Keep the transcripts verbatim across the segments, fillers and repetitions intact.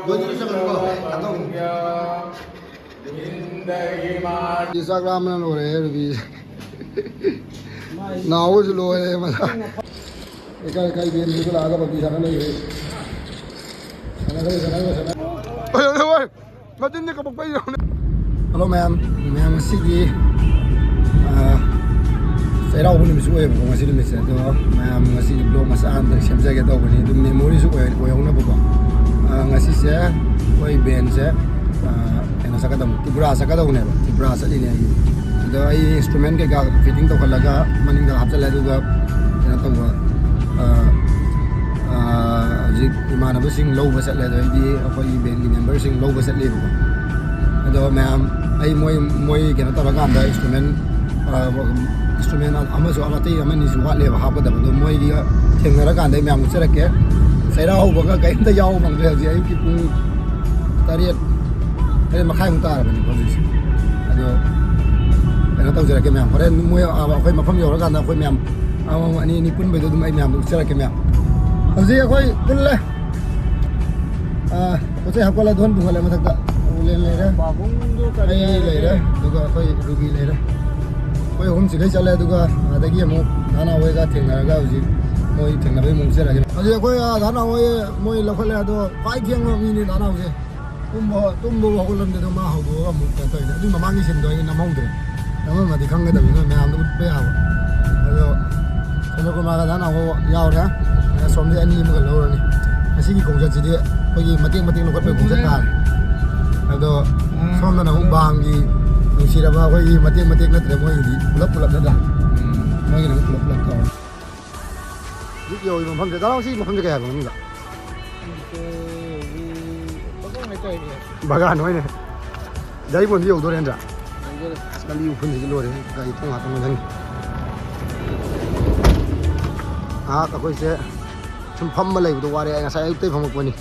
ꯂꯣꯏꯗ꯭ꯔꯤ ꯆꯠꯈ꯭ꯔꯣꯀꯣ꯫ ꯀꯩꯅꯣ ꯇꯧꯒꯅꯤ꯫ ꯁꯤ ꯆꯥꯛ ꯂꯥꯝꯕꯅ ꯂꯣꯏꯔꯦ ꯔꯨꯕꯤ꯫ ꯅꯥꯎꯕꯁꯨ ꯂꯣꯏꯔꯦ ꯃꯁꯥ꯫ ꯂꯩꯀꯥꯏ ꯂꯩꯀꯥꯏ ꯕꯦꯟꯁꯤꯡꯗꯣ ꯂꯥꯛꯑꯒ ꯄꯞꯖꯤ ꯁꯥꯟꯅ ꯂꯩꯔꯦ꯫ ꯁꯥꯟꯅꯈ꯭ꯔꯦ, ꯁꯥꯟꯅꯈ꯭ꯔꯦ, ꯁꯥꯟꯅꯈ꯭ꯔꯦ꯫ ꯃꯆꯤꯟꯗꯤ ꯀꯄꯛꯄ ꯌꯥꯎꯅꯤ꯫ ꯍꯜꯂꯣ ꯃꯌꯥꯝ, ꯃꯌꯥꯝ ꯉꯁꯤꯗꯤ, ꯑꯥ, ꯆꯩꯔꯥꯎꯕ ꯅꯨꯃꯤꯠꯁꯨ ꯑꯣꯏꯌꯦꯕꯀꯣ ꯉꯁꯤ ꯅꯨꯃꯤꯠꯁꯦ꯫ ꯑꯗꯣ ꯃꯌꯥꯝ ꯉꯁꯤꯗꯤ vlog ꯃꯆꯥ ꯑꯝꯇꯪ ꯁꯦꯝꯖꯒꯦ ꯇꯧꯕꯅꯤ, ꯑꯗꯨꯝ memoryꯁꯨ ꯑꯣꯏ-, ꯑꯣꯏꯍꯧꯅꯕꯀꯣ꯫ ꯑꯥ, ꯉꯁꯤꯁꯦ ꯑꯩꯈꯣꯏ ꯕꯦꯟꯁꯦ, ꯑꯥ, ꯀꯩꯅꯣ ꯆꯠꯀꯗꯧꯕꯅꯤ, ꯇ꯭ꯔꯤꯄꯨꯔꯥ ꯆꯠꯀꯗꯧꯕꯅꯦꯕ꯫ ꯇ꯭ꯔꯤꯄꯨꯔꯥ ꯆꯠꯂꯤꯅꯦ ꯑꯩ꯫ ꯑꯗꯣ ꯑꯩ instrument ꯀꯩꯀꯥ fitting ꯇꯧꯍꯜꯂꯒ ꯃꯅꯤꯡꯗ ꯍꯥꯞꯆꯜꯂꯦ, ꯑꯗꯨꯒ ꯀꯩꯅꯣ ꯇꯧꯕ, ꯑꯥ, ꯑꯥ, ꯍꯧꯖꯤꯛ ꯏꯃꯥꯟꯅꯕꯁꯤꯡ ꯂꯧꯕ ꯆꯠꯂꯦ, ꯑꯗꯩꯗꯤ ꯑꯩꯈꯣꯏꯒꯤ ꯕꯦꯟꯒꯤ memberꯁꯤꯡ ꯂꯧꯕ ꯆꯠꯂꯦꯕꯀꯣ꯫ ꯑꯗꯣ ꯃꯌꯥꯝ, ꯑꯩ ꯃꯣꯏ, ꯃꯣꯏ ꯀꯩꯅꯣ ꯇꯧꯔꯀꯥꯟꯗ instrument, ꯑꯥ, instrument ꯑꯃꯁꯨ ꯑꯇꯩ ꯑꯃꯅꯤꯁꯨ ꯋꯥꯠꯂꯦꯕ ꯍꯥꯞꯀꯗꯕ, ꯑꯗꯣ ꯃꯣꯏꯒ ꯊꯦꯡꯅꯔꯀꯥꯟꯗ ꯑꯩ ꯃꯌꯥꯝ ꯎꯠꯆꯔꯛꯀꯦ꯫ ꯆꯩꯔꯥꯎꯕꯒ ꯀꯩꯝꯇ ꯌꯥꯎꯕ ꯐꯪꯗ꯭ꯔꯦ ꯍꯧꯖꯤꯛ ꯑꯌꯨꯛꯀꯤ ꯄꯨꯡ ꯇꯔꯦꯠ, ꯇꯔꯦꯠ ꯃꯈꯥꯏꯃꯨꯛ ꯇꯥꯔꯕꯅꯤꯀꯣ ꯍꯧꯖꯤꯛꯁꯦ꯫ ꯑꯗꯣ ꯀꯩꯅꯣ ꯇꯧꯖꯔꯛꯀꯦ ꯃꯌꯥꯝ, ꯍꯣꯔꯦꯟ ꯃꯣꯏ, ꯑꯥ, ꯑꯩꯈꯣꯏ ꯃꯐꯝ ꯌꯧꯔꯀꯥꯟꯗ ꯑꯩꯈꯣꯏ ꯃꯌꯥꯝ ꯑꯃꯃꯝ ꯑꯅꯤ ꯑꯅꯤ ꯄꯨꯟꯕꯩꯗꯣ ꯑꯗꯨꯝ ꯑꯩ ꯃꯌꯥꯝꯗ ꯎꯠꯆꯔꯛꯀꯦ ꯃꯌꯥꯝ꯫ ꯍꯧꯖꯤꯛ ꯑꯩꯈꯣꯏ ꯄꯨꯜꯂꯦ꯫ ꯑꯥ, ꯄꯣꯠ ꯆꯩ ꯍꯥꯞꯀꯠꯂꯦ, ꯗꯣꯟ ꯄꯨꯈꯠꯂꯦ ꯃꯊꯛꯇ꯫ ꯎꯂꯦꯟ ꯂꯩꯔꯦ꯫ ꯄꯥꯕꯨꯡꯗꯣ ꯀꯔꯤ ꯑꯩ ꯂꯩꯔꯦ꯫ ꯂꯩꯔꯦ꯫ ꯑꯗꯨꯒ ꯑꯩꯈꯣꯏ ꯔꯨꯕꯤ ꯂꯩꯔꯦ꯫ ꯑꯩꯈꯣꯏ ꯑꯍꯨꯝ ꯁꯤꯈꯩ ꯆꯠꯂꯦ, ꯑꯗꯨꯒ ꯑꯗꯒꯤ ꯑꯃꯨꯛ ꯙꯅꯥ ꯍꯣꯏꯒ ꯊꯦꯡꯅꯔꯒ ꯍꯧꯖꯤꯛ ꯃꯣꯏ ꯊꯦꯡꯅꯕꯩ ꯑꯃꯨꯛ ꯆꯠꯂꯒꯦ꯫ ꯍꯧꯖꯤꯛ ꯑꯩꯈꯣꯏ, ꯑꯥ, ꯙꯅꯥ ꯍꯣꯏ ꯃꯣꯏ ꯂꯧꯈꯠꯂꯦ, ꯑꯗꯣ ꯈ꯭ꯋꯥꯏ ꯊꯦꯡꯕ ꯃꯤꯅꯤ ꯙꯅꯥ ꯍꯣꯏꯁꯦ꯫ ꯇꯨꯝꯕ, ꯇꯨꯝꯕ ꯍꯧꯒꯠꯂꯝꯗꯦ, ꯑꯗꯣ ꯃꯥ ꯍꯧꯗꯣꯛꯑꯒ ꯑꯃꯨꯛ ꯀꯩꯅꯣ ꯇꯧꯔꯤꯅꯦ꯫ ꯑꯗꯨꯏ ꯃꯃꯥꯡꯒꯤ ꯁꯤꯟꯗꯣ ꯑꯩꯅ ꯅꯝꯍꯧꯗ꯭ꯔꯦ꯫ ꯅꯝꯃꯝꯃꯗꯤ ꯈꯪꯒꯗꯕꯅꯤꯅ ꯃꯌꯥꯝꯗ ꯎꯠꯄ ꯌꯥꯕ꯫ ꯑꯗꯣ ꯆꯟꯗ꯭ꯔꯀꯨꯃꯥꯔꯒ ꯙꯅꯥ ꯍꯣ ꯌꯥꯎꯔꯦ꯫ ꯑꯁꯣꯝꯗꯤ ꯑꯅꯤ ꯑꯃꯒ ꯂꯧꯔꯅꯤ꯫ ꯉꯁꯤꯒꯤ ꯈꯣꯡꯆꯠꯁꯤꯗꯤ ꯑꯩꯈꯣꯏꯒꯤ ꯃꯇꯦꯛ ꯃꯇꯦꯛ ꯂꯧꯈꯠꯄꯒꯤ ꯈꯣꯡꯆꯠ ꯇꯥꯔꯦ꯫ ꯑꯗꯣ ꯁꯣꯝꯗꯅ ꯑꯃꯨꯛ ꯕꯥꯝꯒꯤ ꯅꯨꯡꯁꯤꯔꯕ ꯑꯩꯈꯣꯏꯒꯤ ꯃꯇꯦꯛ ꯃꯇꯦꯛ ꯅꯠꯇ꯭ꯔꯦ, ꯃꯣꯏꯒꯤꯗꯤ ꯄꯨꯂꯞ ꯄꯨꯂꯞ ꯅꯠꯇ꯭ꯔꯥ? ꯃꯣꯏꯒꯤꯅ ꯑꯃꯨꯛ ꯄꯨꯂꯞ ꯄꯨꯂꯞ ꯇꯧꯔꯦ꯫ ꯍꯧꯖꯤꯛ ꯌꯧꯔꯤꯕ ꯃꯐꯝꯁꯦ, ꯗꯥ ꯅꯥꯎ, ꯁꯤ ꯃꯐꯝꯁꯦ ꯀꯩ ꯍꯥꯏꯕ ꯃꯃꯤꯡꯗ? ꯕꯒꯥꯟ ꯍꯣꯏꯅꯦ꯫ ꯌꯥꯏꯕꯣꯟꯗꯤ ꯌꯧꯗꯣꯔꯦ ꯅꯠꯇ꯭ꯔꯥ? ꯑꯁ, ꯂꯝꯕꯤ ꯎꯐꯨꯟꯁꯤꯗꯤ ꯂꯣꯏꯔꯦ꯫ ꯒꯥꯔꯤ ꯊꯣꯡ ꯉꯥꯛꯇ ꯉꯣꯟꯁꯤꯟꯒꯦ꯫ ꯉꯥꯏꯍꯥꯛ ꯑꯩꯈꯣꯏꯁꯦ ꯁꯨꯝ ꯐꯝꯃ ꯂꯩꯕꯗꯣ ꯋꯥꯔꯦ꯫ ꯉꯁꯥꯏ ꯑꯌꯨꯛꯇꯩ ꯐꯝꯃꯛꯄꯅꯤ꯫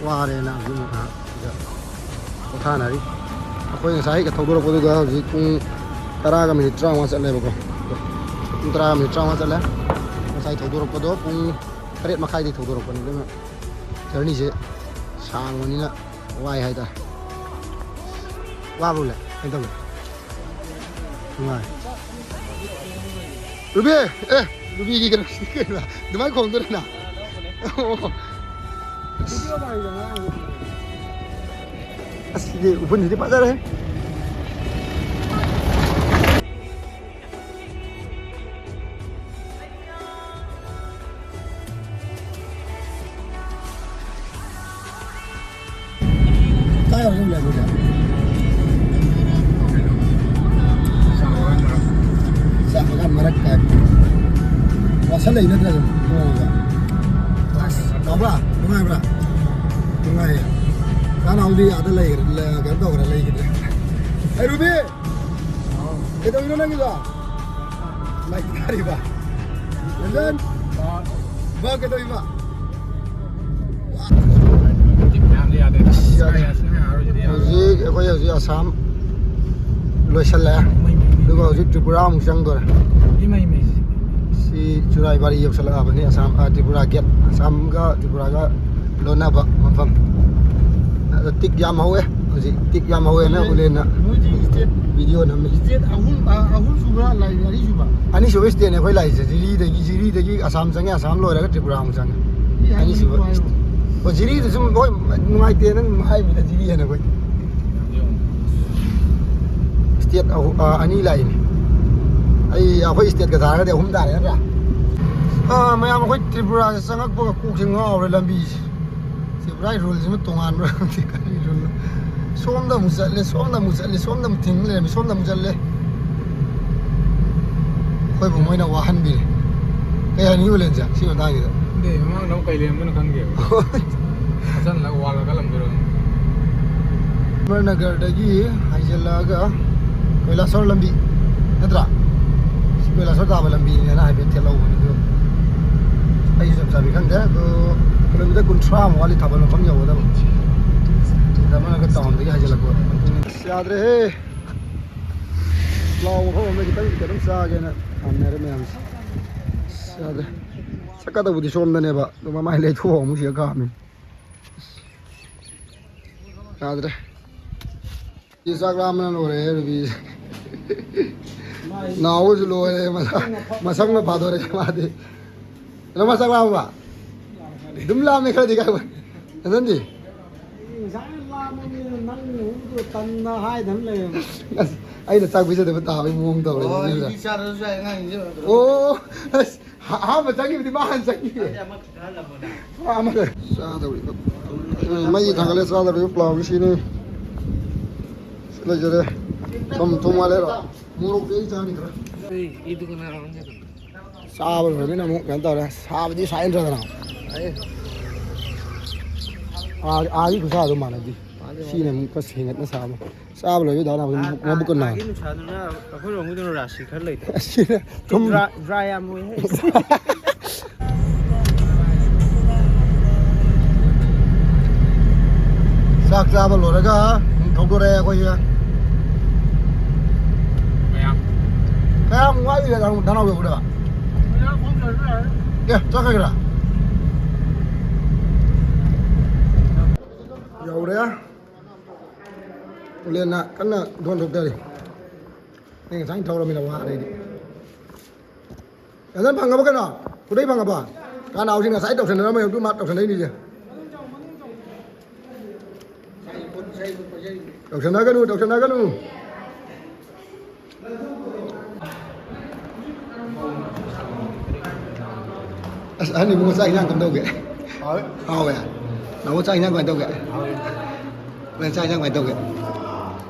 ꯋꯥꯔꯦꯅ ꯍꯧꯖꯤꯛ ꯑꯃꯨꯛ ꯉꯥꯏꯍꯥꯛ ꯁꯤꯗ ꯄꯣꯊꯥꯅꯔꯤ꯫ ꯑꯩꯈꯣꯏ ꯉꯁꯥꯏ ꯊꯧꯗꯣꯔꯛꯄꯗꯨꯒ ꯍꯧꯖꯤꯛ ꯄꯨꯡ ꯇꯔꯥꯒ ꯃꯤꯅꯤꯠ ꯇꯔꯥꯃꯉꯥ ꯆꯠꯂꯦꯕꯀꯣ꯫ ꯄꯨꯡ ꯇꯔꯥꯒ ꯃꯤꯅꯤꯠ ꯇꯔꯥꯃꯉꯥ ꯆꯠꯂꯦ꯫ ꯉꯁꯥꯏ ꯊꯧꯗꯣꯔꯛꯄꯗꯣ ꯄꯨꯡ ꯇꯔꯦꯠ ꯃꯈꯥꯏꯗꯩ ꯊꯧꯗꯣꯔꯛꯄꯅꯤ꯫ ꯑꯗꯨꯅ ꯖꯔꯅꯤꯁꯦ ꯁꯥꯡꯕꯅꯤꯅ ꯋꯥꯏ ꯍꯥꯏꯇꯥꯔꯦ꯫ ꯋꯥꯕ꯭ꯔꯣ ꯂꯦ? ꯀꯩꯅꯣ ꯇꯧꯒꯦ? ꯅꯨꯡꯉꯥꯏ꯫ ꯔꯨꯕꯤ! ꯑꯦ! ꯔꯨꯕꯤꯒꯤ ꯀꯩꯅꯣ, ꯀꯩꯅꯣ, ꯑꯗꯨꯃꯥꯏꯅ ꯈꯣꯡꯗꯣꯏꯔ ꯅꯪ? ꯑꯣ꯫ ꯑꯁ, ꯁꯤꯗꯤ ꯎꯐꯨꯟꯁꯤꯗꯤ ꯐꯖꯔꯦ꯫ ꯀꯥꯏ ꯌꯧꯔꯒꯦ ꯂꯩꯕꯁꯦ? ꯆꯥꯛ ꯃꯀꯥꯟ ꯃꯔꯛ ꯀꯥꯏ꯫ ꯋꯥꯁꯜꯂꯛꯏ ꯅꯠꯇ꯭ꯔꯥ ꯁꯨꯝ ꯇꯣꯡꯉꯒ? ꯑꯁ, ꯇꯥꯕ꯭ꯔꯥ? ꯅꯨꯡꯉꯥꯏꯕ꯭ꯔꯥ? ꯅꯨꯡꯉꯥꯏꯌꯦ꯫ ꯀꯥꯟꯅꯍꯧꯗꯤ ꯑꯥꯗ ꯂꯩꯈ꯭ꯔꯦ, ꯂꯩ-, ꯀꯩꯅꯣ ꯇꯧꯈ꯭ꯔꯦ, ꯂꯩꯈꯤꯗ꯭ꯔꯦ꯫ ꯑꯩ ꯔꯨꯕꯤ! ꯀꯩꯗꯧꯔꯤꯅꯣ ꯅꯪꯒꯤꯗꯣ? ꯂꯥꯏꯔꯤꯛ ꯄꯥꯔꯤꯕ? ꯔꯟꯖꯟ! ꯕꯥ, ꯀꯩꯗꯧꯔꯤꯕ? ꯃꯌꯥꯝꯗꯤ ꯌꯥꯗꯦ꯫ ꯑꯁ, ꯌꯥꯗꯦ꯫ ꯁ꯭ꯋꯥꯏ ꯑꯁꯤꯅ ꯌꯥꯔꯣꯏꯁꯤꯗꯤ ꯌꯥꯔꯣꯏ꯫ ꯍꯧꯖꯤꯛ ꯑꯩꯈꯣꯏ ꯍꯧꯖꯤꯛ ꯑꯁꯥꯝ ꯂꯣꯏꯁꯜꯂꯦ꯫ ꯏꯃꯩ, ꯏꯃꯩ, ꯏꯃꯩ꯫ ꯑꯗꯨꯒ ꯍꯧꯖꯤꯛ ꯇ꯭ꯔꯤꯄꯨꯔꯥ ꯑꯃꯨꯛ ꯆꯪꯗꯣꯔꯦ꯫ ꯏꯃꯩ, ꯏꯃꯩ꯫ ꯁꯤ ꯆꯨꯔꯥꯏꯕꯥꯔꯤ ꯌꯧꯁꯜꯂꯛꯑꯕꯅꯤ, ꯑꯁꯥꯝ, ꯑ, ꯇ꯭ꯔꯤꯄꯨꯔꯥ ꯒꯦꯠ꯫ ꯑꯁꯥꯝꯒ ꯇ꯭ꯔꯤꯄꯨꯔꯥꯒ ꯂꯣꯟꯅꯕ ꯃꯐꯝ꯫ ꯑꯗꯣ ꯇꯤꯛ ꯌꯥꯝ ꯍꯧꯋꯦ ꯍꯧꯖꯤꯛ, ꯇꯤꯛ ꯌꯥꯝ ꯍꯧꯋꯦꯅ ꯃꯣꯏ, ꯎꯂꯦꯟꯅ ꯃꯣꯏꯗꯤ ꯁ꯭ꯇꯦꯠ ꯚꯤꯗꯤꯑꯣ ꯅꯝꯃꯤ꯫ ꯁ꯭ꯇꯦꯠ ꯑꯍꯨꯝ, ꯑ, ꯑꯍꯨꯝ ꯁꯨꯕ꯭ꯔꯥ, ꯂꯥꯏ-, ꯑꯅꯤ ꯁꯨꯕ? ꯑꯅꯤꯁꯨꯕ ꯁ꯭ꯇꯦꯠꯅꯦ ꯑꯩꯈꯣꯏ ꯂꯥꯛꯏꯁꯦ꯫ ꯖꯤꯔꯤꯗꯒꯤ, ꯖꯤꯔꯤꯗꯒꯤ ꯑꯁꯥꯝ ꯆꯪꯉꯦ, ꯑꯁꯥꯝ ꯂꯣꯏꯔꯒ ꯇ꯭ꯔꯤꯄꯨꯔꯥ ꯑꯃꯨꯛ ꯆꯪꯉꯦ꯫ ꯁꯤ ꯍꯥꯏꯕ ꯑꯅꯤꯁꯨꯕ꯫ ꯍꯥꯏꯌꯣ꯫ ꯑꯣ, ꯖꯤꯔꯤꯗꯨ ꯁꯨꯝ, ꯍꯣꯏ, ꯅꯨꯡꯉꯥꯏꯇꯦꯅ ꯑꯗꯨꯝ ꯍꯥꯏꯕꯅꯤꯗ, ꯖꯤꯔꯤ ꯍꯥꯏꯅ ꯑꯩꯈꯣꯏ꯫ ꯁ꯭ꯇꯦꯠ ꯑꯍꯨꯝ, ꯑ, ꯑꯅꯤ ꯂꯥꯛꯏꯅꯦ꯫ ꯑꯩ, ꯑꯩꯈꯣꯏ ꯁ꯭ꯇꯦꯠꯀ ꯊꯥꯔꯒꯗꯤ ꯑꯍꯨꯝ ꯇꯥꯔꯦ ꯅꯠꯇ꯭ꯔꯥ? ꯑ, ꯃꯌꯥꯝ ꯑꯩꯈꯣꯏ ꯇ꯭ꯔꯤꯄꯨꯔꯥꯁꯦ ꯆꯪꯉꯛꯄꯒ ꯀꯣꯛꯁꯦ ꯉꯥꯎꯔꯦ ꯂꯝꯕꯤꯁꯦ꯫ ꯁꯤ ꯄꯨꯔꯥ ꯔꯨꯜꯁꯤꯃ ꯇꯣꯉꯥꯟꯕ꯭ꯔꯥ ꯈꯪꯗꯦ, ꯀꯔꯤ ꯔꯨꯜꯅꯣ? ꯁꯣꯝꯗ ꯑꯃꯨꯛ ꯆꯠꯂꯦ, ꯁꯣꯝꯗ ꯑꯃꯨꯛ ꯆꯠꯂꯦ, ꯁꯣꯝꯗ ꯑꯃꯨꯛ ꯊꯤꯡ ꯂꯩꯔꯝꯃꯦ, ꯁꯣꯝꯗ ꯑꯃꯨꯛ ꯆꯠꯂꯦ꯫ ꯑꯩꯈꯣꯏꯕꯨ ꯃꯣꯏꯅ ꯋꯥꯍꯟꯕꯤꯔꯦ꯫ ꯀꯩ ꯍꯥꯏꯅꯤꯡꯉꯤ, ꯎꯂꯦꯟꯁꯦ, ꯁꯤ ꯃꯇꯥꯡꯁꯤꯗ? ꯈꯪꯗꯦ, ꯃꯃꯥꯡꯗ ꯑꯃꯨꯛ ꯀꯩ ꯂꯩꯔꯝꯗꯣꯏꯅꯣ ꯈꯪꯗꯦꯕ꯫ ꯃꯊꯪꯗ ꯋꯥꯜꯒ ꯀꯜꯂꯝꯗꯣꯏꯔꯣ? ꯑꯃꯔꯅꯒꯔꯗꯒꯤ ꯍꯥꯏꯖꯤꯜꯂꯛꯑꯒ ꯀꯣꯏꯂꯥꯁꯣꯔ ꯂꯝꯕꯤ ꯅꯠꯇ꯭ꯔꯥ? ꯁꯤ ꯀꯣꯏꯂꯥꯁꯣꯔ ꯇꯥꯕ ꯂꯝꯕꯤꯅꯦꯅ ꯍꯥꯏꯐꯦꯠ ꯊꯦꯠꯍꯧꯕꯅꯤ ꯑꯗꯨ꯫ ꯑꯩꯁꯨ ꯆꯞ ꯆꯥꯕꯤ ꯈꯪꯗꯦ꯫ ꯑꯗꯣ ꯀꯤꯂꯣꯃꯤꯇꯔ ꯀꯨꯟꯊ꯭ꯔꯥ ꯃꯨꯛ ꯋꯥꯠꯂꯤ ꯊꯥꯕꯜ ꯃꯐꯝ ꯌꯧꯒꯗꯕ꯫ ꯁꯤꯗ ꯑꯃꯅꯒ ꯇꯥꯎꯟꯗꯒꯤ ꯍꯥꯏꯖꯤꯜꯂꯛꯄ꯫ ꯑꯁ, ꯌꯥꯗ꯭ꯔꯦꯍꯦ꯫ ꯄ꯭ꯂꯥꯎ ꯃꯐꯝ ꯑꯃꯗ ꯈꯤꯇꯪ ꯀꯩꯅꯣꯝ ꯆꯥꯒꯦꯅ ꯊꯥꯅꯔꯦ ꯃꯌꯥꯝꯁꯦ꯫ ꯑꯁ, ꯌꯥꯗ꯭ꯔꯦ꯫ ꯆꯠꯀꯗꯧꯕꯗꯤ ꯁꯣꯝꯗꯅꯦꯕ꯫ ꯑꯗꯣ ꯃꯃꯥꯏ ꯂꯩꯊꯣꯛꯑ ꯑꯃꯨꯛ ꯁꯤꯗ ꯀꯥꯝꯃꯤ꯫ ꯌꯥꯗ꯭ꯔꯦ꯫ ꯁꯤ ꯆꯥꯛ ꯂꯥꯝꯕꯅ ꯂꯣꯏꯔꯦ ꯔꯨꯕꯤꯁꯦ꯫ ꯅꯥꯎꯁꯨ ꯂꯣꯏꯔꯦ, ꯃꯁꯝ-, ꯃꯁꯝꯒ ꯐꯥꯗꯣꯔꯛꯑꯦ ꯃꯥꯗꯤ꯫ ꯅꯃ ꯆꯥꯛ ꯂꯥꯝꯃꯕ? ꯑꯗꯨꯝ ꯂꯥꯝꯃꯦ ꯈꯔꯗꯤ ꯀꯥꯏ꯫ ꯅꯊꯟꯗꯤ? ꯉꯁꯥꯏꯅ ꯂꯥꯝꯃꯕꯅꯤꯅ ꯅꯪ ꯍꯧꯕꯗꯣ ꯇꯟꯅ ꯍꯥꯏꯗꯅ ꯂꯩꯔꯝꯃꯦ꯫ ꯑꯁ, ꯑꯩꯅ ꯆꯥꯛ ꯄꯤꯖꯗꯕ ꯇꯥꯕꯒꯤ ꯃꯑꯣꯡ ꯇꯧꯔꯦ꯫ ꯑꯣ, ꯅꯪꯁꯤꯗ꯫ ꯑꯩꯗꯤ ꯆꯥꯗ꯭ꯔꯁꯨ ꯌꯥꯏ, ꯑꯉꯥꯡꯁꯤꯡꯁꯦ꯫ ꯑꯣ, ꯑꯁ, ꯑꯍꯥꯟꯕ ꯆꯪꯈꯤꯕꯗꯤ ꯃꯥ ꯍꯥꯟꯅ ꯆꯪꯈꯤꯌꯦ꯫ ꯑꯗꯨꯗꯤ ꯑꯃꯈꯛ ꯆꯥꯍꯜꯂꯝꯃꯣꯅ꯫ ꯑꯃꯈꯛ꯫ ꯆꯥꯗꯧꯔꯤꯕ꯫ ꯎꯝ, ꯃꯩ ꯊꯥꯡꯒꯠꯂꯦ, ꯆꯥꯗꯧꯔꯤꯕ ꯄ꯭ꯂꯥꯎꯒꯤ ꯁꯤꯅꯤ꯫ ꯁꯤ ꯂꯩꯖꯔꯦ꯫ ꯊꯨꯝ, ꯊꯨꯝ ꯋꯥꯠꯂꯦꯔꯣ? ꯃꯣꯔꯣꯛꯇꯤ ꯑꯩ ꯆꯥꯅꯤ ꯈꯔ꯫ ꯑꯩ, ꯑꯩꯗꯨ ꯀꯅꯥ ꯉꯝꯒꯗꯕ? ꯆꯥꯕ ꯂꯣꯏꯔꯕꯅꯤꯅ ꯑꯃꯨꯛ ꯀꯩꯅꯣ ꯇꯧꯔꯦ꯫ ꯁꯥꯕꯗꯤ ꯁꯥꯏ ꯅꯠꯇ꯭ꯔꯒꯅ? ꯑꯥ, ꯑꯥꯒꯤ ꯈꯨꯠꯁꯥꯗꯣ ꯃꯥꯟꯅꯗꯦ꯫ ꯃꯥꯟꯅꯗꯦ, ꯁꯤꯅ ꯃꯥꯟꯅꯗꯦ꯫ ꯑꯃꯨꯛ ꯈꯔ ꯍꯦꯟꯒꯠꯅ ꯁꯥꯕ꯫ ꯆꯥꯕ ꯂꯣꯏꯕꯩ ꯗꯥ ꯅꯥꯎꯕꯒꯤ ꯑꯥ, ꯃꯕꯨꯛ ꯀꯟꯅ ꯑꯥꯒꯤ ꯅꯨꯡꯁꯥꯗꯨꯅ ꯑꯩꯈꯣꯏꯔꯣꯝꯒꯤꯗꯨꯅ ꯔꯥꯁꯤ ꯈꯔ ꯂꯩꯇ꯭ꯔꯣ? ꯑꯁꯤꯅ ꯁꯤ ꯊꯨꯝ꯫ ꯗ꯭ꯔꯥꯏ, ꯗ꯭ꯔꯥꯏ ꯌꯥꯝ ꯑꯣꯏ ꯍꯦ꯫ ꯆꯥꯛ ꯆꯥꯕ ꯂꯣꯏꯔꯒ ꯑꯃꯨꯛ ꯊꯧꯗꯣꯔꯛꯑꯦ ꯑꯩꯈꯣꯏꯁꯦ꯫ ꯀꯌꯥꯝ? ꯀꯌꯥꯝ ꯋꯥꯠꯂꯤꯒꯦ ꯗꯥ ꯅꯥꯎ ꯌꯧꯒꯗꯕ? ꯑꯦ, ꯆꯠꯈ꯭ꯔꯒꯦꯔꯥ? ꯌꯧꯔꯦ꯫ ꯎꯂꯦꯟꯅ ꯀꯟꯅ ꯗꯣꯟ ꯊꯣꯛꯇꯔꯤ꯫ ꯑꯩ ꯉꯁꯥꯏ ꯊꯧꯔꯃꯤꯅ ꯋꯥꯔꯦ ꯑꯩꯗꯤ꯫ ꯌꯥꯖꯟ ꯐꯪꯉꯕ ꯀꯩꯅꯣ? ꯈꯨꯗꯩ ꯐꯪꯉꯕ? ꯀꯅꯥ ꯍꯧꯖꯤꯛ ꯉꯁꯥꯏ ꯇꯧꯁꯟꯅꯔꯝꯃꯦ, ꯑꯗꯨ ꯃꯥ ꯇꯧꯁꯟꯅꯩꯅꯤꯁꯦ꯫ ꯇꯧꯁꯟꯅꯒꯅꯨ, ꯇꯧꯁꯟꯅꯒꯅꯨ꯫ ꯑꯁ, ꯑꯍꯟ ꯏꯕꯨꯡꯉꯣ ꯆꯥꯛ ꯏꯟꯖꯥꯡ ꯀꯝꯗꯧꯒꯦ? ꯍꯥꯎꯋꯦ꯫ ꯍꯥꯎꯋꯦ? ꯅꯥꯎꯕ ꯆꯥꯛ ꯏꯟꯖꯥꯡ ꯀꯃꯥꯏꯅ ꯇꯧꯒꯦ? ꯍꯥꯎꯋꯦ꯫ ꯅꯪ ꯆꯥꯛ ꯏꯟꯖꯥꯡ ꯀꯃꯥꯏꯅ ꯇꯧꯒꯦ?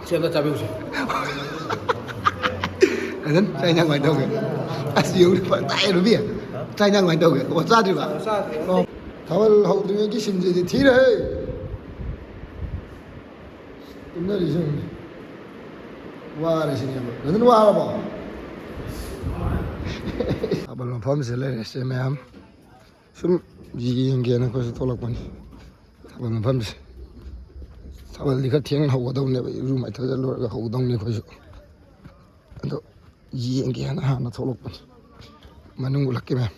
ꯁꯤ ꯑꯝꯇ ꯆꯥꯕꯤꯌꯨꯁꯦ꯫ ꯑꯗꯨꯝ ꯆꯥꯛ ꯏꯟꯖꯥꯡ ꯀꯃꯥꯏꯅ ꯇꯧꯒꯦ? ꯑꯁ, ꯌꯦꯡꯉꯨꯅꯦ, ꯐꯖꯅ ꯇꯥꯛꯑꯦ ꯅꯨꯄꯤ꯫ ꯆꯥꯛ ꯏꯟꯖꯥꯡ ꯀꯃꯥꯏꯅ ꯇꯧꯒꯦ? ꯑꯣ, ꯆꯥꯗ꯭ꯔꯤꯕ? ꯆꯥꯗ꯭ꯔꯤ꯫ ꯑꯣ꯫ ꯊꯥꯕꯜ ꯍꯧꯗ꯭ꯔꯤꯉꯩꯒꯤ ꯁꯤꯟꯁꯤꯗꯤ ꯊꯤꯔꯦꯍꯦ꯫ ꯇꯨꯝꯅꯔꯤꯁꯦ ꯌꯦꯡꯉꯨꯅꯦ꯫ ꯋꯥꯔꯦ ꯁꯤꯅꯦꯕ꯫ ꯅꯊꯟ ꯋꯥꯔꯕꯣ? ꯊꯥꯕꯜ ꯃꯐꯝꯁꯦ ꯂꯩꯔꯦ ꯁꯦ ꯃꯌꯥꯝ꯫ ꯁꯨꯝ ꯌꯦꯡꯒꯦꯅ ꯑꯩꯈꯣꯏꯁꯨ ꯊꯣꯛꯂꯛꯄꯅꯤ꯫ ꯊꯥꯕꯜ ꯃꯐꯝꯁꯦ꯫ ꯊꯥꯕꯜꯗꯤ ꯈꯔ ꯊꯦꯡꯅ ꯍꯧꯒꯗꯧꯅꯦꯕ꯫ ꯏꯔꯨ ꯃꯥꯏꯊꯖ ꯂꯣꯏꯔꯒ ꯍꯧꯗꯧꯅꯤ ꯑꯩꯈꯣꯏꯁꯨ꯫ ꯑꯗꯣ ꯌꯦꯡꯒꯦꯅ ꯍꯥꯟꯅ ꯊꯣꯛꯂꯛꯄꯅꯤ꯫ ꯃꯅꯨꯡ ꯎꯠꯂꯛꯀꯦ ꯃꯌꯥꯝ꯫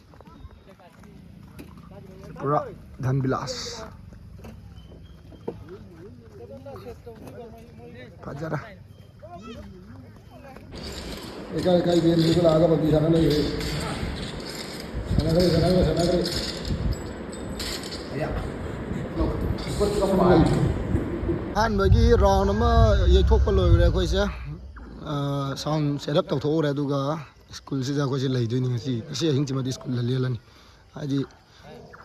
ꯄꯨꯔꯥ ꯙꯟ ꯕꯤꯂꯥꯁ꯫ ꯐꯖꯔꯦ꯫ ꯂꯩꯀꯥꯏ ꯂꯩꯀꯥꯏꯒꯤ ꯃꯤꯗꯨ ꯂꯥꯛꯑꯒ ꯄꯞꯖꯤ ꯁꯥꯟꯅ ꯂꯩꯔꯦ꯫ ꯁꯥꯟꯅꯈ꯭ꯔꯦ, ꯁꯥꯟꯅꯈ꯭ꯔꯦ, ꯁꯥꯟꯅꯈ꯭ꯔꯦ꯫ ꯑꯍꯥꯟꯕꯒꯤ ꯔꯥꯎꯟ ꯑꯃ ꯌꯩꯊꯣꯛꯄ ꯂꯣꯏꯈ꯭ꯔꯦ ꯑꯩꯈꯣꯏꯁꯦ꯫ ꯑ, ꯁꯥꯎꯟ ꯁꯦꯠ ꯑꯞ ꯇꯧꯊꯣꯛꯎꯔꯦ, ꯑꯗꯨꯒ ꯁ꯭ꯀꯨꯜꯁꯤꯗ ꯑꯩꯈꯣꯏꯁꯦ ꯂꯩꯗꯣꯏꯅꯤ ꯉꯁꯤ꯫ ꯉꯁꯤ ꯑꯍꯤꯡꯁꯤꯃꯗꯤ ꯁ꯭ꯀꯨꯜꯗ ꯂꯦꯜꯂꯅꯤ꯫ ꯍꯥꯏꯗꯤ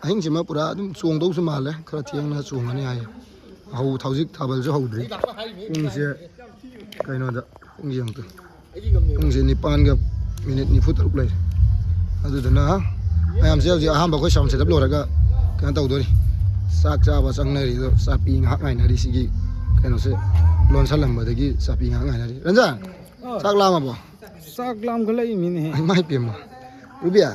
ꯑꯍꯤꯡꯁꯤꯃ ꯄꯨꯔꯥ ꯑꯗꯨꯝ ꯆꯣꯡꯗꯧꯁꯨ ꯃꯥꯜꯂꯦ, ꯈꯔ ꯊꯦꯡꯅ ꯆꯣꯡꯉꯅꯤ ꯍꯥꯏꯌꯦ꯫ ꯍꯧ-, ꯍꯧꯖꯤꯛ ꯊꯥꯕꯜꯁꯨ ꯍꯧꯗ꯭ꯔꯤ꯫ ꯄꯨꯡꯁꯦ ꯀꯩꯅꯣꯗ, ꯄꯨꯡ ꯌꯦꯡꯉꯨ꯫ ꯄꯨꯡꯁꯦ ꯅꯤꯄꯥꯟꯒ ꯃꯤꯅꯤꯠ ꯅꯤꯐꯨ ꯇꯔꯨꯛ ꯂꯩꯔꯦ꯫ ꯑꯗꯨꯗꯨꯅ ꯃꯌꯥꯝꯁꯦ ꯍꯧꯖꯤꯛ ꯑꯍꯥꯟꯕ ꯑꯩꯈꯣꯏ ꯁꯥꯎꯟ ꯁꯦꯠ ꯑꯞ ꯂꯣꯏꯔꯒ ꯀꯩꯅꯣ ꯇꯧꯗꯣꯔꯤ꯫ ꯆꯥꯛ ꯆꯥꯕ ꯆꯪꯅꯔꯤ꯫ ꯑꯗꯣ ꯆꯥꯛꯄꯤ ꯉꯥꯏꯍꯥꯛ ꯉꯥꯏꯅꯔꯤ꯫ ꯁꯤꯒꯤ ꯀꯩꯅꯣꯁꯦ ꯂꯣꯟꯁꯜꯂꯝꯕꯗꯒꯤ ꯆꯥꯛꯄꯤ ꯉꯥꯏꯍꯥꯛ ꯉꯥꯏꯅꯔꯤ꯫ ꯔꯟꯖꯟ, ꯑ꯫ ꯆꯥꯛ ꯂꯥꯝꯃꯕꯣ? ꯆꯥꯛ ꯂꯥꯝꯈꯠꯂꯛꯏꯃꯤꯅꯦꯍꯦ꯫ ꯏꯃꯥ ꯏꯄꯦꯝꯃ꯫ ꯔꯨꯕꯤꯌꯥ,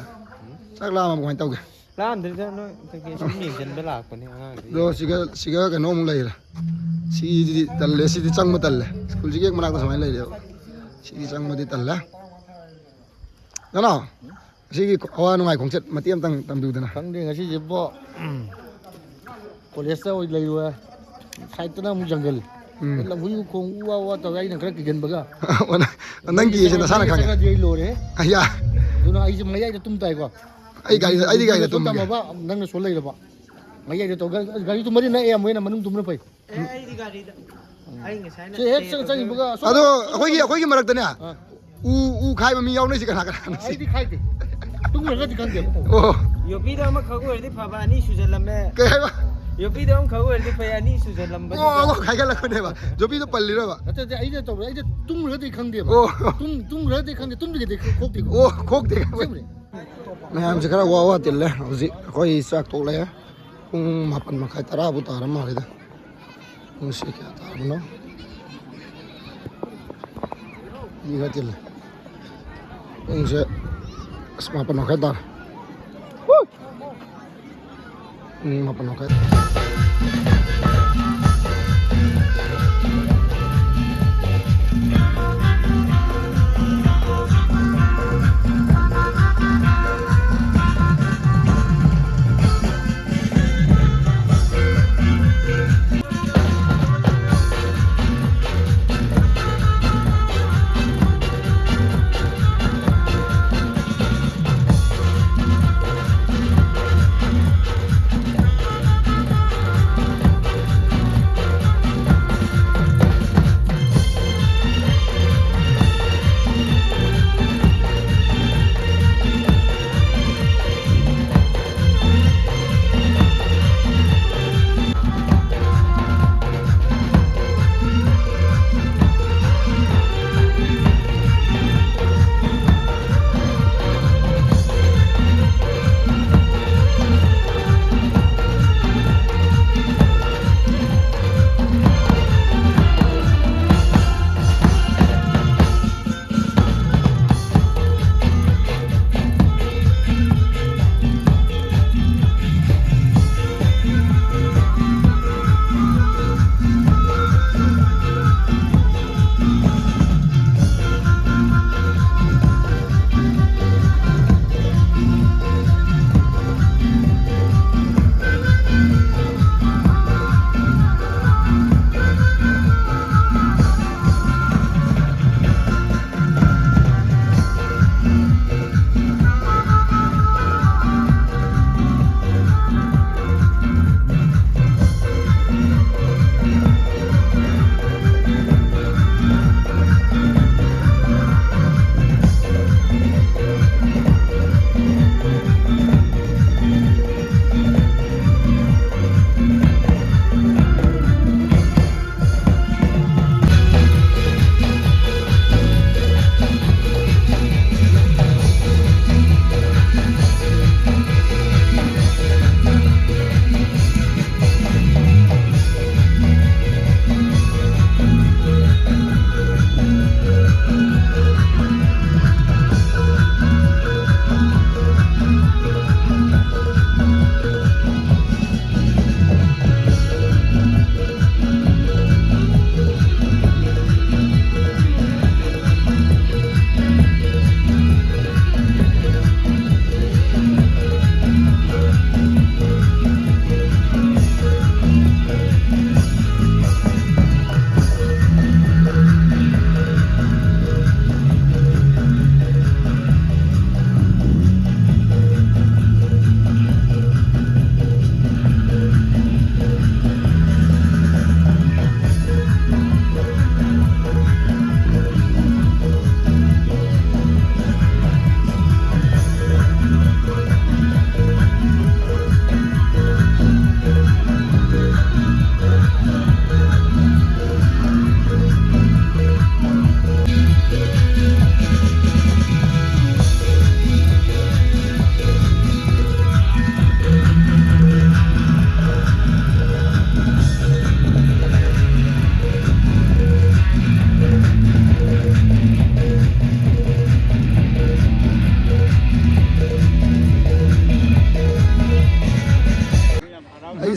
ꯆꯥꯛ ꯂꯥꯝꯃꯕꯣ? ꯀꯃꯥꯏꯅ ꯇꯧꯒꯦ? ꯂꯥꯝꯗ꯭ꯔꯤꯗ, ꯅꯣꯏ ꯀꯩꯀꯩ ꯁꯨꯝ ꯌꯦꯡꯁꯤꯟꯕ ꯂꯥꯛꯄꯅꯦ ꯑꯉꯥꯡꯗꯨ ꯑꯗꯣ ꯌꯦꯡꯉꯣ꯫ ꯁꯤꯒ, ꯁꯤꯒ ꯀꯩꯅꯣ ꯑꯃꯨꯛ ꯂꯩꯔꯦ꯫ ꯁꯤꯗꯤ ꯇꯜꯂꯦ, ꯁꯤꯗꯤ ꯆꯪꯕ ꯇꯜꯂꯦ꯫ ꯁ꯭ꯀꯨꯜꯁꯤꯒꯤ ꯍꯦꯛ ꯃꯅꯥꯛꯇ ꯁꯨꯃꯥꯏꯅ ꯂꯩꯔꯦꯕ꯫ ꯁꯤꯗꯤ ꯆꯪꯕꯗꯤ ꯇꯜꯂꯦ꯫ ꯅꯅꯥꯎ, ꯁꯤꯒꯤ ꯑꯋꯥ ꯅꯨꯡꯉꯥꯏ ꯈꯣꯡꯆꯠ ꯃꯇꯦꯛ ꯑꯃꯇꯪ ꯇꯝꯕꯤꯌꯨꯗꯅ꯫ ꯈꯪꯗꯦ, ꯉꯁꯤꯁꯤꯕꯣ, ꯎꯝ, ꯀꯣꯂꯦꯖꯇ ꯑꯣꯏ ꯂꯩꯔꯨꯔꯦ꯫ ꯁꯥꯏꯠꯇꯅ ꯑꯃꯨꯛ ꯖꯪꯒꯜ꯫ ꯎꯝ꯫ ꯂꯝꯍꯨꯏ ꯈꯣꯡ ꯎ ꯋꯥ ꯎ ꯋꯥ ꯇꯧꯋꯦ, ꯑꯩꯅ ꯈꯔ ꯀꯤꯒꯟꯕꯒ꯫ ꯅꯪ ꯀꯤꯁꯦ ꯅꯁꯥꯅ ꯈꯪꯉꯦ꯫ ꯆꯪꯉꯗꯤ ꯑꯩ ꯂꯣꯏꯔꯦ꯫ ꯑꯌꯥ꯫ ꯑꯗꯨꯅ ꯑꯩꯁꯦ ꯃꯌꯥꯏꯗ ꯇꯨꯝ ꯇꯥꯏꯀꯣ꯫ ꯑꯩ ꯒꯥꯔꯤꯗ, ꯑꯩꯗꯤ ꯒꯥꯔꯤꯗ ꯅꯪꯅ ꯁꯣꯝ ꯇꯨꯝꯃꯒꯦ꯫ ꯇꯝꯃꯕ, ꯅꯪꯅ ꯁꯣꯝ ꯂꯩꯔꯕ꯫ ꯃꯌꯥꯏꯗ ꯇꯧ-, ꯒꯥꯔꯤ, ꯒꯥꯔꯤ ꯇꯨꯝꯃꯗꯤ ꯅꯛꯑꯦ, ꯑꯃꯨꯛ ꯍꯦꯟꯅ ꯃꯅꯨꯡ ꯇꯨꯝꯕꯅ ꯐꯩ꯫ ꯑꯦ, ꯑꯩꯗꯤ ꯒꯥꯔꯤꯗ꯫ ꯑꯩ ꯉꯁꯥꯏꯅ ꯁꯤ ꯍꯦꯛ ꯆꯪ-, ꯆꯪꯉꯤꯕꯒ ꯑꯁꯣꯝ-, ꯑꯗꯣ ꯑꯩꯈꯣꯏꯒꯤ, ꯑꯩꯈꯣꯏꯒꯤ ꯃꯔꯛꯇꯅꯦ, ꯑꯥ꯫ ꯎ, ꯎ ꯈꯥꯏꯕ ꯃꯤ ꯌꯥꯎꯅꯩꯁꯤ ꯀꯅꯥ ꯀꯅꯥꯅꯣ? ꯑꯩꯗꯤ ꯈꯥꯏꯗꯦ꯫ ꯇꯨꯝꯈ꯭ꯔꯒꯗꯤ ꯈꯪꯗꯦꯕ꯫ ꯑꯣ꯫ ꯌꯣꯄꯤꯗ ꯑꯃꯈꯛ ꯑꯣꯏꯔꯗꯤ ꯐꯕ, ꯑꯅꯤ ꯁꯨꯖꯜꯂꯝꯃꯦ꯫ ꯀꯩ ꯍꯥꯏꯕ? ꯌꯣꯄꯤꯗ ꯑꯃꯈꯛ ꯑꯣꯏꯔꯗꯤ ꯐꯩ, ꯑꯅꯤ ꯁꯨꯖꯜꯂꯝꯕꯗꯨꯗ꯫ ꯑꯣ, ꯑꯣ, ꯈꯥꯏꯒꯠꯂꯛꯄꯅꯦꯕ꯫ ꯌꯣꯄꯤꯗꯣ ꯄꯜꯂꯤꯔꯕ? ꯅꯠꯇꯦ, ꯅꯠꯇꯦ, ꯑꯩꯅ ꯇꯧꯕ, ꯑꯩꯗꯤ ꯇꯨꯝꯈ꯭ꯔꯒꯗꯤ ꯈꯪꯗꯦꯕ꯫ ꯑꯣ꯫ ꯇꯨꯝ-, ꯇꯨꯝꯈ꯭ꯔꯒꯗꯤ ꯈꯪꯗꯦ, ꯇꯨꯝꯗ꯭ꯔꯤꯉꯩꯗꯤ ꯈꯣꯛꯇꯦꯀꯣ꯫ ꯑꯣ, ꯈꯣꯛꯇꯦ꯫ ꯑꯁꯦꯡꯕꯅꯦ꯫ ꯃꯌꯥꯝꯁꯦ ꯈꯔ ꯋꯥ ꯋꯥ ꯇꯤꯜꯂꯦ꯫ ꯍꯧꯖꯤꯛ ꯑꯩꯈꯣꯏ ꯆꯥꯛ ꯇꯣꯛꯂꯛꯑꯦ꯫ ꯄꯨꯡ ꯃꯥꯄꯟ ꯃꯈꯥꯏ ꯇꯔꯥꯕꯨ ꯇꯥꯔ ꯃꯥꯜꯂꯦꯗ꯫ ꯄꯨꯡꯁꯦ ꯀꯌꯥ ꯇꯥꯔꯕꯅꯣ? ꯃꯤ ꯈꯔ ꯇꯤꯜꯂꯦ꯫ ꯄꯨꯡꯁꯦ ꯑꯁ ꯃꯥꯄꯟ ꯃꯈꯥꯏ ꯇꯥꯔꯦ꯫ ꯄꯨꯡ ꯃꯥꯄꯟ ꯃꯈꯥꯏ꯫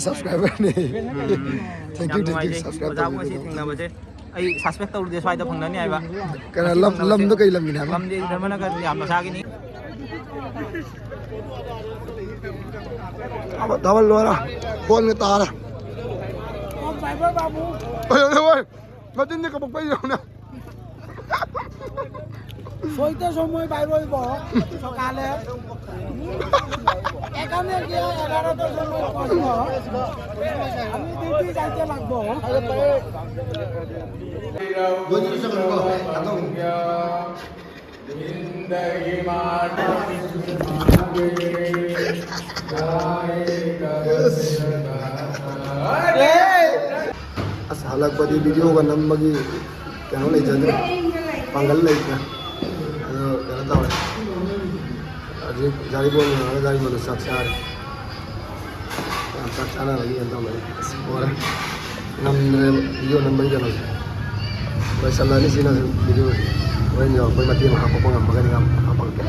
Subscriberꯅꯦ꯫ Thank you, thank you, subscribe ꯑꯣꯖꯥꯕꯨ ꯉꯁꯤ ꯇꯧꯕꯤꯕꯒꯤꯗꯃꯛ꯫ ꯊꯦꯡꯅꯕꯁꯦ ꯑꯩ suspect ꯇꯧꯔꯨꯗꯦ ꯁ꯭ꯋꯥꯏꯗ ꯐꯪꯅꯅꯤ ꯍꯥꯏꯕ꯫ ꯀꯅꯥ ꯂꯝ, ꯂꯝꯗꯣ ꯀꯩ ꯂꯝꯒꯤꯅꯦ ꯍꯥꯏꯕ? ꯂꯝꯗꯤ ꯙꯔꯃꯅꯒꯔ ꯌꯥꯝ ꯃꯁꯥꯒꯤꯅꯤ꯫ ꯊꯥꯕꯜ, ꯊꯥꯕꯜ ꯂꯣꯏꯔꯦ꯫ ꯕꯣꯟꯒ ꯇꯥꯔꯦ꯫ ꯑꯣ, driver ꯕꯥꯕꯨ꯫ ꯑꯣꯏ, ꯑꯣꯏ, ꯑꯣꯏ꯫ ꯃꯆꯤꯟꯗꯤ ꯀꯕꯛꯄꯩ ꯌꯧꯅ꯫ ছয়টার সময় বাইর হইব সকালে। এখানে গিয়ে এগারোটার সময় পৌঁছব। আমি ডিউটি যাইতে লাগবো। ꯑꯁ, ꯍꯜꯂꯛꯄꯗꯤ videoꯒ ꯅꯝꯕꯒꯤ ꯀꯩꯅꯣ ꯂꯩꯖꯗ꯭ꯔꯦ, ꯄꯥꯡꯒꯜ ꯂꯩꯇ꯭ꯔꯦ꯫ ꯑꯗꯣ ꯀꯩꯅꯣ ꯇꯧꯔꯦ, ꯍꯧꯖꯤꯛ ꯖꯥꯔꯤꯕꯣꯟ ꯌꯧꯔꯒ ꯖꯥꯔꯤꯕꯣꯟꯗ ꯆꯥꯛ ꯆꯥꯔꯦ꯫ ꯆꯥꯛ ꯆꯥꯅꯕꯒꯤ ꯀꯩꯅꯣ ꯇꯧꯕꯅꯤ꯫ ꯑꯁ, ꯂꯣꯏꯔꯦ꯫ ꯉꯝꯗ꯭ꯔꯦꯕ video ꯅꯝꯕꯒꯤ ꯀꯩꯅꯣꯁꯦ꯫ ꯂꯣꯏꯁꯜꯂꯅꯤ ꯁꯤꯅ ꯍꯧꯖꯤꯛ video꯫ ꯍꯣꯔꯦꯟ ꯌꯧꯔꯛꯄꯩ ꯃꯇꯦꯡ ꯍꯥꯞꯄꯛꯄ ꯉꯝꯃꯒꯗꯤ ꯌꯥꯝ ꯍꯥꯞꯄꯛꯀꯦ꯫